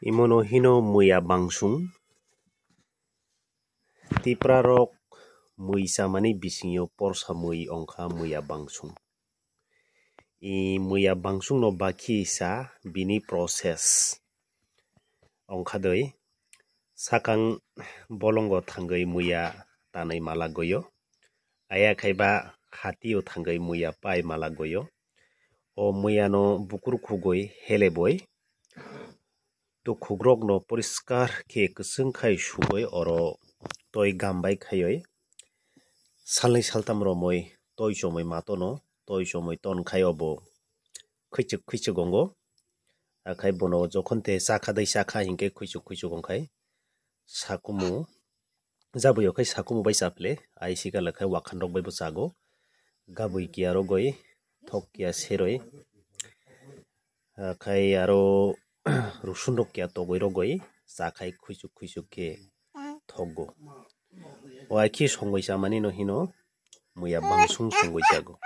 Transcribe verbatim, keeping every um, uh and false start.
Imono hino muya bangsung. Tipra rok mui chamani bisingyo porsa mui ongkha muya bangsung. I muya bangsung no bakhi sa bini process ongkha doi. Sakang bolongo thangwi muya tanwi mala goyo. Aya khai ba hati o thangwi muya pai mala goyo. O muya no bukur khugwi hele boi. Tukhukrokno poriskar khe kwchwng khai sugwi oro toi gambai khaiwi salnwi saltam romwi toi chomwi matono, toi chomwi ton khai obo khwichwk khwichwk ongo. Akhai bono jokhon te chakha dai chakha hinkhe khwichwk khwichwk ongkhai sakumu. Jabwi okhai sakumu bai chaphle, ai sikala khai wakhan rok bai bo chago. Gabwi kiya rogoi, thok kiya seroi. Ah, khai aro rusun rok kiya togoi rogoi, chakhai khwichuk khwichuk khe thokgo. O ai khi songoi chamani no hino, muya bangsung songoi chago.